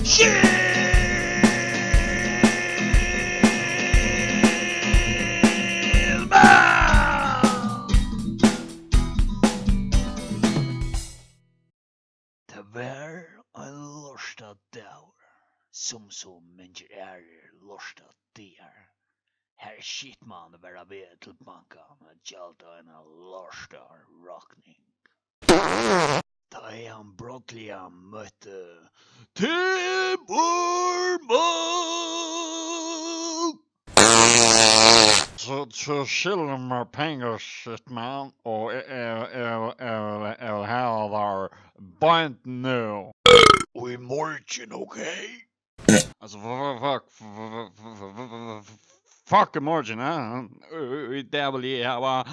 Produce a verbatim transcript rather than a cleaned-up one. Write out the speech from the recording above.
Skilmað! Tað var ein lortadagur, sum so mangir aðrir lortadagar. Har Skitmann var á veg til bankan at gjalda eina lortarákning. Tá ið hann brádliga møtti timburmann. So, so skylda mær pengar, Skitmann, og eg, eg, eg, eg, eg vil hava tær beint nú. Og í morgin, ok? Altso, fu-, fu-, fuck, fu-, fu-, fu-, fu-, fu-, fu-, fu-, fuck í morgin, eh? Í, í, í dag vil eg hava